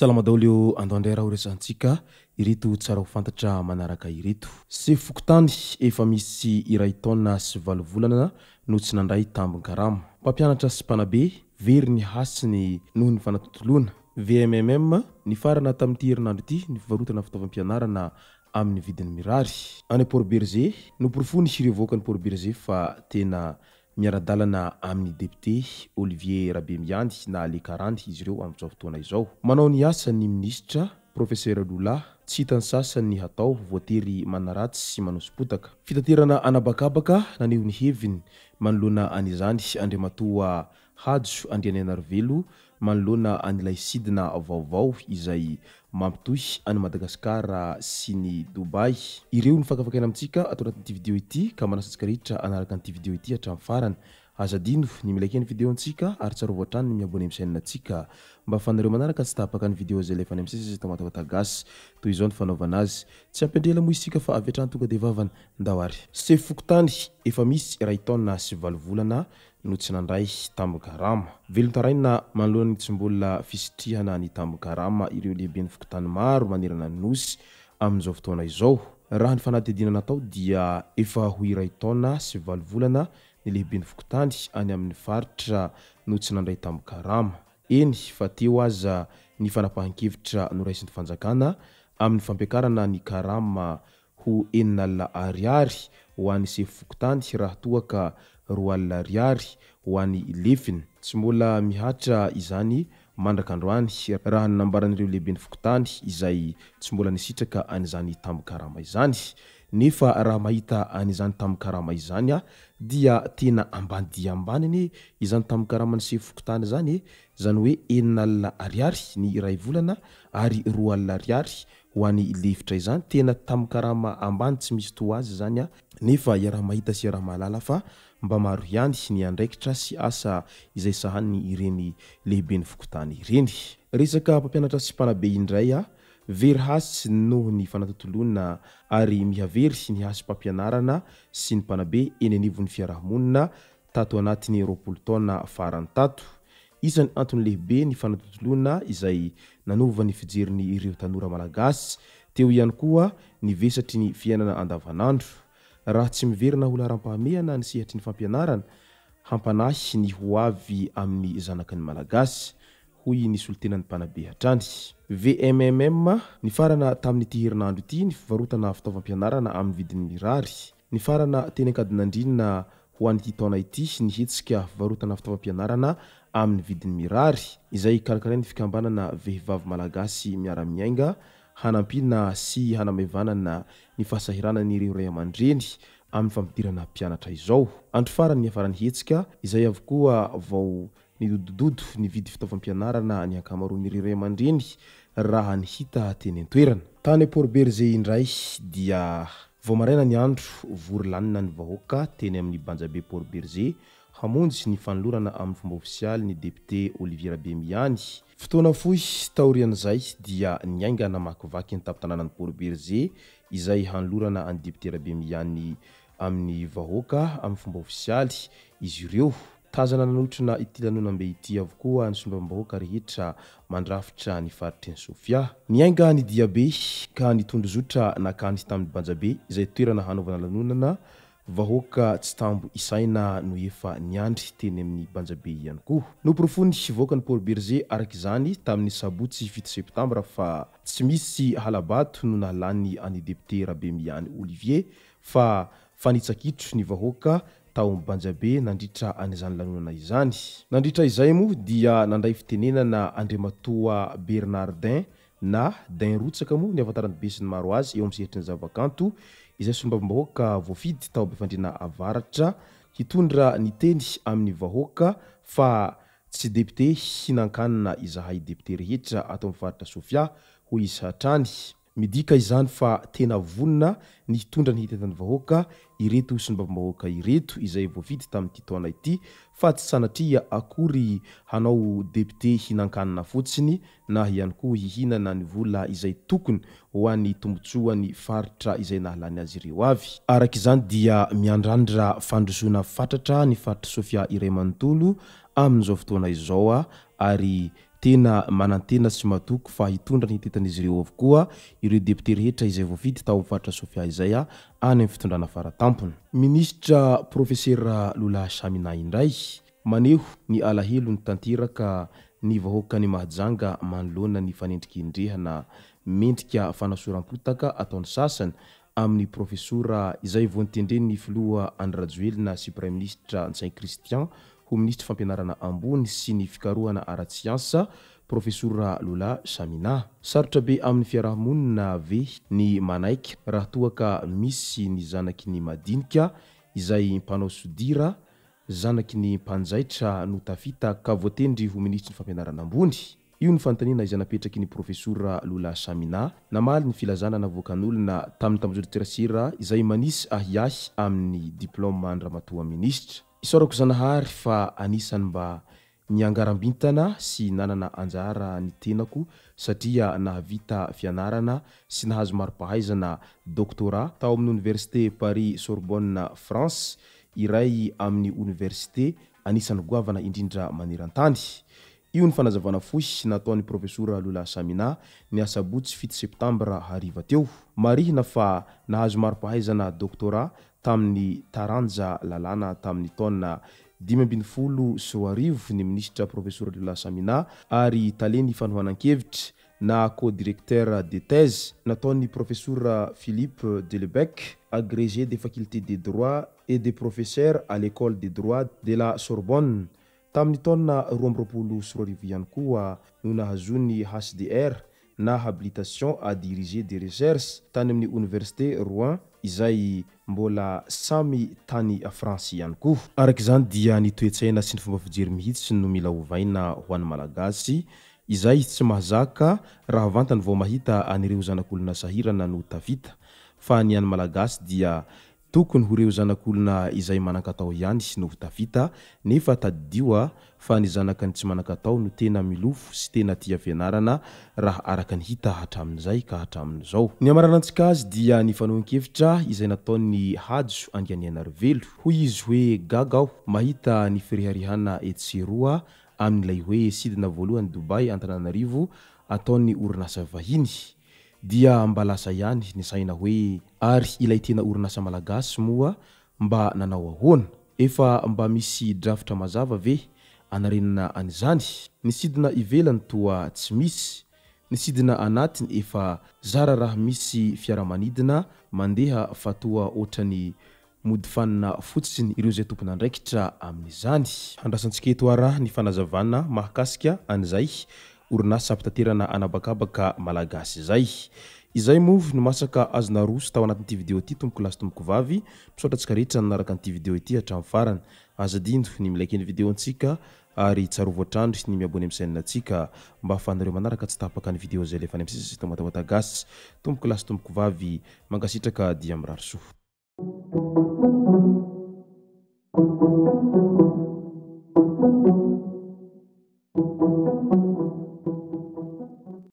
Salama daholo eo andao indray raha ho resahantsika ireto tsara ho fantatra manaraka ireto. Sefo fokontany efa misy iray taona sy valo volana no tsy nandray tambin-karama. Mpampianatra sy mpanabe, very ny hasiny noho ny fanatontoloana. VMMM, Nifarana tamin'ity herinandro ity ny fivarotana fitaovam-pianarana amin'ny vidiny mirary. Any Port Bergé, noporofoiny ireo vahoakan'i Port Bergé fa tena miara-dalana amin'ny depiote Olivier Rabemiandy na Le Karany izy ireo amin'izao fotoana izao. Manao ny asany ny minisitra, Professeur Lula, tsy hitan'ny sasany ny hatao, voatery manaratsy sy manoso-potaka. Fitaterana an'habakabaka, naneho ny heviny manoloana an'izany Andriamatoa Hajo Andrianainarivelo manoloana an'ilay sidina vaovao izay mampitohy an'i Madagasikara sy ny Dubaï. Ireo no fakafakaina amintsika ato anatin'ity video ity ka manasa antsika rehetra hanaraka an'ity video ity hatramin'ny farany. Aza adino ny mi-like ny video antsika ary tsarovy hatrany ny mi-abonner amin'ny chaîne antsika mba ahafahanareo manaraka tsy tapaka ny video izay alefanay misesy eto Tamatave Gasy. Toy izao ny fanaovana azy. Tsy hampiandry ela moa isika fa avy hatrany tonga dia vavany. Ndao ary. Sefo fokontany efa misy iray taona sy valo volana no tsy nandray tambin-karama. Velon-taraina manoloana ny tsy mbola fisitrihana ny tambin-karama ireo lehiben'ny fokontany maro manerana ny Nosy amin'izao fotoana izao. Raha ny fanadihadiana natao dia efa ho iray taona sy valo volana ny lehiben'ny fokontany any amin'ny faritra no tsy nandray tambin-karama. Eny fa teo aza ny fanapahan-kevitra noraisin'ny fanjakana amin'ny fampiakarana ny karama ho 60 ariary ho an'ny sefo fokontany raha toa ka 20 ariary ho an'ny lefiny. Tsy mbola mihatra izany mandraka androany raha ny nambaran'ireo lehiben'ny fokontany izay tsy mbola nisitraka an'izany tambin-karama izany. Nefa raha mahita an'izany tambin-karama izany aho dia tena ambany dia ambany anie izany tambin-karaman'ny sefo fokontany izany e! Izany hoe 60 ariary ny iray volana ary 20 ariary Ho an'i lefitra izany, tena tamin'ny karama ambany tsy misy toa azy izany an, nefa iaraha-mahita sy iaraha-mahalala fa mba maro ihany ny andraikitra sy asa izay sahaniny ireny lehiben'ny fokontany ireny. Resaka mpampianatra sy mpanabe indray an, very hasy noho ny fanatontoloana ary miha-very ny hasim-pampianarana sy ny mpanabe eny anivon'ny fiaraha-monina tato anatin'ny 20 taona farany tato. Isan'ny antony lehibe ny fanatontoloana izay nanova ny fijeriny ireo tanora malagasy, teo ihany koa ny vesatry ny fiainana andavanandro. Raha tsy miverina ho laharam-pahamehana ny sehatry ny fampianarana, hampanahy ny ho avy amin'ny zanaky ny Malagasy, hoy ny solontenan'ny mpanabe hatrany. VMMM, Nifarana tamin'ity herinandro ity ny fivarotana fitaovam-pianarana amin'ny vidiny mirary. Nifarana teny Ankadinandriana ho an'ity taona ity ny hetsika fivarotana fitaovam-pianarana amin'ny vidiny mirary, izay karakarain'ny fikambanana Vehivavy Malagasy Miara-Miainga hanampiana sy hanamaivanana ny fahasahiranan'ireo ray aman-dreny amin'ny fampidirana mpianatra izao. Andro farany niafaran'ny hetsika izay avokoa vao Nidodododo nividy fitaovam-pianarana ny ankamaroan'ireo ray aman-dreny raha ny hita teny an-toerana. Tany Port Bergé indray dia vao maraina ny andro, vory lanina ny vahoaka teny amin'ny Banjabe Port Bergé hamonjy ny fanolorana amin'ny fomba ofisialy ny depiote Olivier Rabemiany. Fotoana fohy taorian'izay dia niainga namakivaky ny tampon-tanànan'i Port Bergé izay hanolorana an'i depiote Rabemiany amin'ny vahoaka amin'ny fomba ofisialy izy ireo. Tazana nanotrona ity lanonam-be ity avokoa ny solombavambahoaka rehetra mandrafitra ny faritry ny Sofia. Niainga ny diabe ka nitondrozotra nakany tamin'ny Banjabe izay toerana hanaovana lanonana, vahoaka tsy tambo isaina no efa niandry teny amin'ny Banjabe ihany koa. Noporofoin'ny vahoakan'i Port Bergé araka izany tamin'ny sabotsy 7 septambra fa tsy misy hala-bato no nahalany an'i depiote Rabemiany Olivier fa fanitsakitro ny vahoaka tao Banjabe nandritra an'izany lanonana izany. Nandritra izay moa dia nandray fitenenana Andriamatoa Bernardin na Dain Rotsaka moa ny ahafantaran'ny besinimaro azy eo amin'ny sehatry ny zavakanto izay solombavambahoaka voafidy tao Befandriana Avaratra hitondra ny teny amin'ny vahoaka fa. Tsy depiote hihinan-kanina izahay depiote rehetra ato amin'ny faritra Sofia, hoy izy hatrany. Midika izany fa tena vonona ny hitondra ny hetahetan'ny vahoaka ireto solombavambahoaka ireto izay voafidy tamin'ity taona ity fa tsy sanatria akory hanao depiote hihinan-kanina fotsiny na ihany koa hihinana ny vola izay tokony ho an'ny tombotsoan'ny faritra izay nahalany azy ireo avy. Araka izany dia miandrandra fandrosoana fatratra ny faritr'i Sofia iray manontolo amin'izao fotoana izao ary tena manantena sy matoky fa hitondra ny hetahetan'izy ireo avokoa ireo depiote rehetra izay voafidy tao amin'ny faritra Sofia izay any amin'ny fitondrana faratampony. Minisitra Profesera Lola Shamina indray Maneho ny alahelony tanteraka ny vahoakan'i Mahajanga manoloana ny fanendrikendrehana mendrika fanasoram-potaka ataon'ny sasany amin'ny profesora izay voantendren'ny filoha Andry Rajoelina sy praiminisitra Ntsay Christian ho minisitry fampianarana ambony sy ny fikarohana ara-tsiansa, Profesora Lola Samina. Sarotra be amin'ny fiaraha-monina ve ny manaiky raha toa ka misy ny zanaky ny madinika izay mpanao sodira Zanaky ny mpanjaitra no tafita ka voatendry ho minisitry ny fampianarana ambony? Io ny fanontaniana izay napetraky ny Profesora Lola Samina namaly ny filazana navoakan'olona tamin'ny tambajotran-tserasera izay manisy ahiahy amin'ny diplaoman-dRamatoa Minisitra. Isaorako Zanahary fa anisan'ny mba Niangaram-bintana sy nanana anjara ny tenako satria nahavita fianarana sy nahazo mari-pahaizana Doctorat tao amin'ny Oniversite Paris Sorbonne France, iray amin'ny oniversite anisan'ny goavana indrindra maneran-tany. Io ny fanazavana fohy nataon'ny Profesora Lola Samina ny asabotsy fito septambra hariva teo. Marihina fa nahazo mari-pahaizana Doctorat tamin'ny taranja lalàna tamin'ny taona 2015 ny minisitra Profesora Lola Samina ary talen'ny fanohanan-kevitra na co-directeur de thèse nataon'ny Profesora Philippe Delebecque, agrégé des facultés de droit et de professeur à l'école de droit de la Sorbonne. Tamin'ny taona 2022 ihany koa no nahazoany HDR na Habilitation à diriger des recherches tany amin'ny Oniversite Rouen izay mbola samy tany France ihany koa. Araka izany dia ny toe-tsaina sy ny fomba fijery mihitsy no mila ovaina ho an'ny Malagasy izay tsy mahazaka raha vantany vao mahita an'ireo zanak'olona sahirana no tafita fa ny an'ny Malagasy dia Tokony ho reo zanak'olona izay manan-katao ihany no ho tafita, nefa tadidio a, fa ny zanaka ny tsy manan-katao no tena milofo sy tena tia fianarana raha araka ny hita hatramin'izay ka hatramin'izao. Ny hamaranantsika azy dia ny fanehoan-kevitra izay nataon'i Hajo Andrianianarivelo. Hoy izy hoe gaga aho mahita ny fireharehana etsy sy eroa amin'ilay hoe sidina voalohany Dubaï Antananarivo ataon'ny orinasa vahiny. Dia mba lasa ihany ny saina hoe ary ilay tena orinasa malagasy moa mba nanao ahoana? Efa mba misy drafitra mazava ve anarenana an'izany? Ny sidina ivelany toa tsy misy, ny sidina anatiny efa zara raha misy fiaramanidina mandeha fa toa otrany Mody fanina fotsiny ireo izay tompon'andraikitra amin'izany. Handrasantsika eto ara ny fanazavana mahakasika an'izay orinasa mpitaterana an'habakabaka malagasy izay. Izay moa no masaka azo naroso tao anatin'ity video ity tompoko lahy sy tompoko vavy. Misaotra antsika rehetra nanaraka an'ity video ity hatramin'ny farany. Aza adino ny mi-like ny video antsika ary tsarovy hatrany ny mi-abonner amin'ny chaîne antsika mba ahafahanareo manaraka tsy tapaka ny video izay alefa any amin'ny sisa sy eto Matawatasy. Tompoko lahy sy tompoko vavy, mankasitraka dia mirary soa.